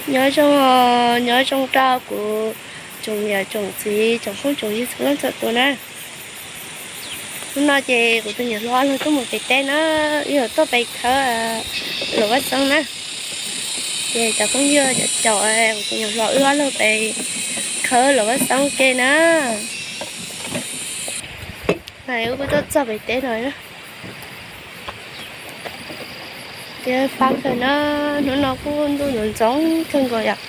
Nyob zoo, nyob zoo rau kuv tsoom niam tsoom txiv tsoom phooj tsoom ywg txhua leej txhua tus na. Hnub no ces kuv tus niam hluas ob leeg tuaj mus pem teb na, wb yuav tuaj pem khawb Luam Vaj Xeeb na. Ces cov phooj ywg cov caum kuv tus niam hluas wb ob leeg pem khawb Luam Vaj Xeeb ke na. Wb kuj tuaj txog pem teb no na. Ces fab kawg na, hnub no kuj ntuj ntxoov ntxoov kawg nkaus yom.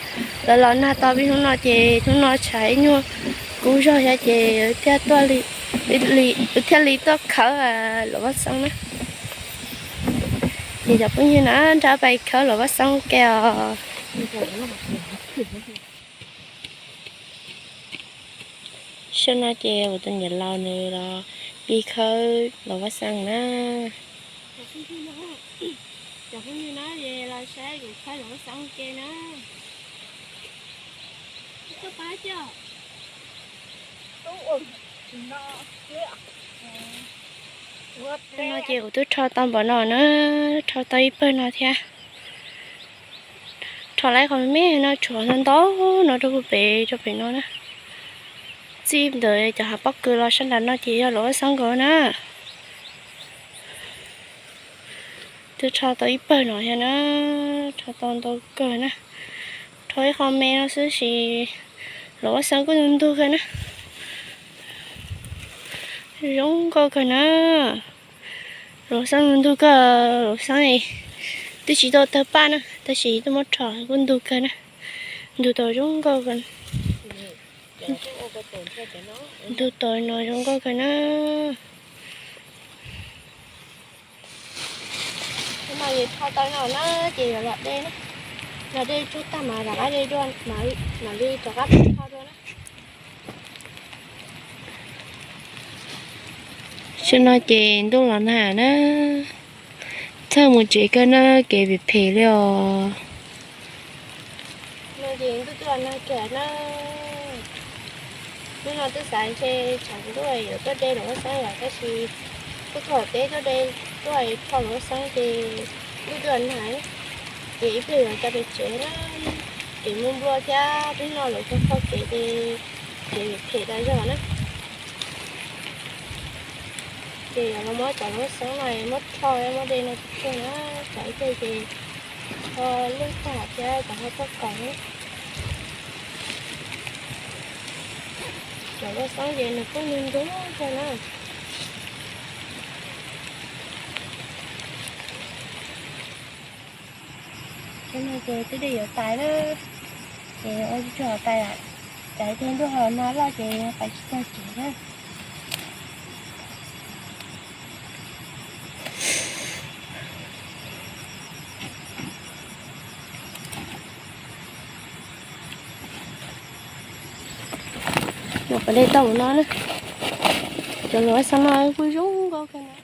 Lawv los nag tau pib hnub no ces hnub no tshav ib nyuag kub zog thiab ces thiaj tuaj li, thiaj li tuaj khawb Luam Vaj Xeeb na. Ces cov phooj ywg na, nrog peb khawb Luam Vaj Xeeb ke os. Saum no ces kuv tus niam laus nws los pib khawb Luam Vaj Xeeb na. Cov phooj ywg na, los saib kuv khawb Luam Vaj Xeeb ke na. No ces kuv twb rho tau npaum no na, rho tau ib pawg no thiab. Rho lawm qhov me me no, tshuav ntau ntau no rau puag pem, rau pem no na. Txij ntawm cov hav pob kws los sab nram no ces yog Luam Vaj Xeeb nkaus na. Twb rho tau ib pawg no thiab na, rho tau ntau kawg na. Rho ib qho me no xwb sis Luam Vaj Xeeb kuj ntug ntug kawg na. Zoo nkauj kawg na. Luam Vaj Xeeb ntug kawg, Luam Vaj Xeeb twb tsis tau tawg paj na, tab sis twb muab rho kuj ntug kawg na. Ntug tau zoo nkauj kawg. Ntug tau no zoo nkauj kawg na. Hnub no ces rho tau no na, ces yuav los de na. Los de tshuaj tag mas rov qab de dua, mam li rov qab rho dua na. Saum no ces ntuj los nag na, txhawj mus tsev kawg na, kev phem phem li os. No ces ntuj twb los nag kiag na. Hnub no twb xav ntshe tshav ntuj yuav tuaj de Luam Vaj Xeeb lawm tab sis twb tuaj teb tuaj de, tuaj rho Luam Vaj Xeeb ces ntuj twb los nag, ces ib pliag yuav tau pem tsev na, kev muaj nplua thiab hnub no lawv tau kho kev ces kev phem tas zog na. Ces yuav los muab cov Luam Vaj Xeeb no muab rho muab de no tsuag na, tsam ib pliag ces ho lwj tag thiab cov ho txog kaus na. Cov Luam Vaj Xeeb ces nws kuj ntug ntug kawg na. Ces no ces twb de yuav tas lawm, ces ua tsuag tas, tsam ib pliag ntuj ho nag loj ces pais tsis tau tsev na. Nws pom de tau no na, cov Luam Vaj Xeeb no kuj zoo nkauj kawg na.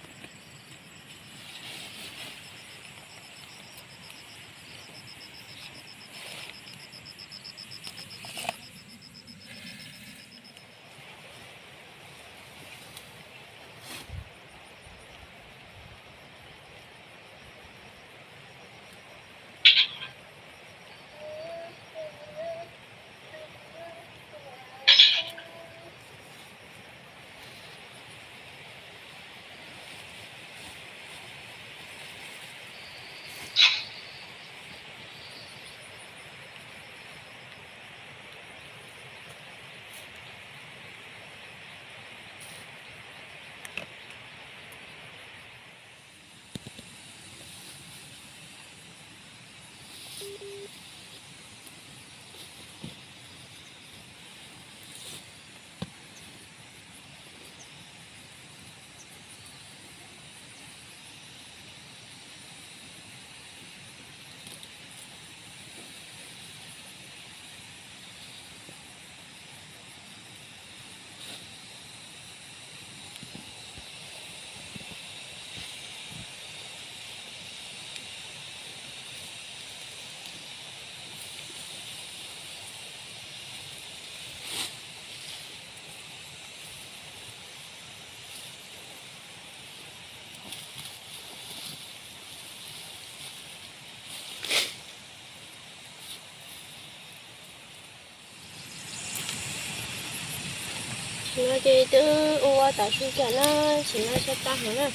Tam sim no ces twb ua ua tas su cas na, tam sim no tshaib plab heev na.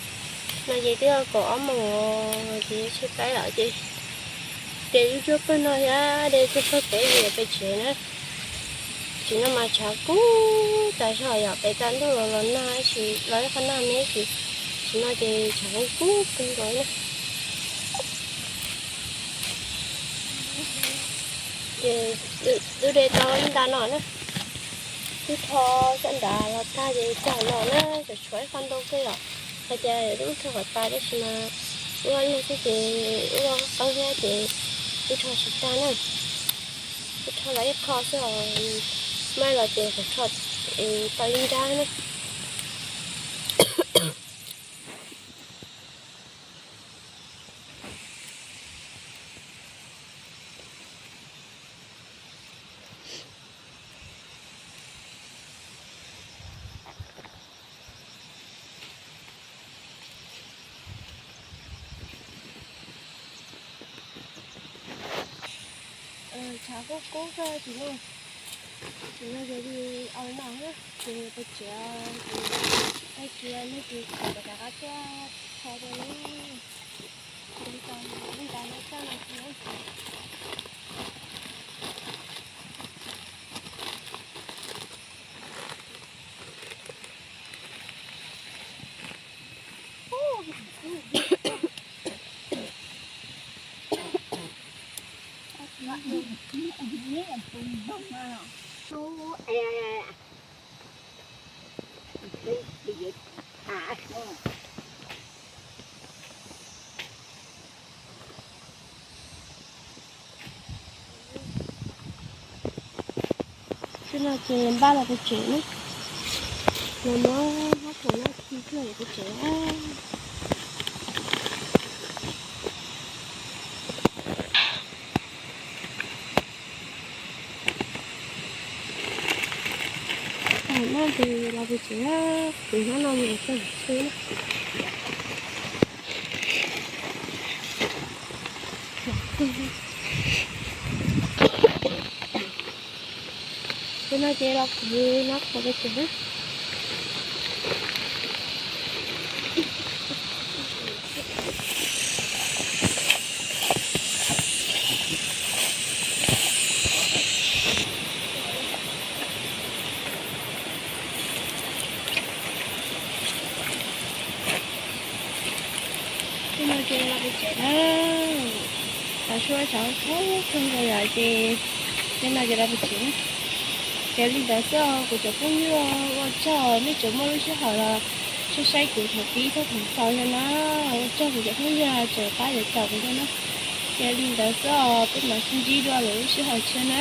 No ces twb kaum ob moos ces tshaib plab lawm ces, ces wb tuaj pawg no thiab de tuaj pawg pem pem tsev na. Tam sim no mas tshav kub tas zog yom, pem tsaus ntuj los los nag tab sis los ib qho nag me tab sis, tam sim no ces tshav kub kawg nkaus na. Ces twb de tau li ntawm no na, twb rho sab nrad los tag ces cog no na, tseem tshuav ib qho ntau kawg yom. Hais tias wb rho kom tas tab sis mas wb ua luag xwb ces wb ua qeeb thiab ces wb rho tsis tag na. Wb rho los ib qho xwb os, mas los ces kom rho tau li nrab na. Tshav kub kub kawg tim no, tim no ces li au no na, ces peb tsev, peb tsev nej ces kom rov qab tuaj tho rau na, li ntawd no coj no. Tam sim no ces npaj los pem tsev na, los muab hab pum no khi tuaj pem tsev. Tam no ces los pem tsev, tus hnab no mus txog tsev na. Tam no ces los kwv hnab pum pem tsev na. Tam no ces los pem tsev na, tsaus ntuj tshav kub kawg nkaus lawm ces, tam no ces los pem tsev na. Ces li ntawd xwb os kuv cov phooj ywg, ua tsaug nej tseem muaj lub sij hawm los saib saib kuv thaum pib txog thaum xaus no na. Ua tsaug kuv cov phooj ywg tseem pab caum kuv no na. Ces li ntawd xwb os, peb mam sib ntsib dua lwm lub sij hawm tshiab na.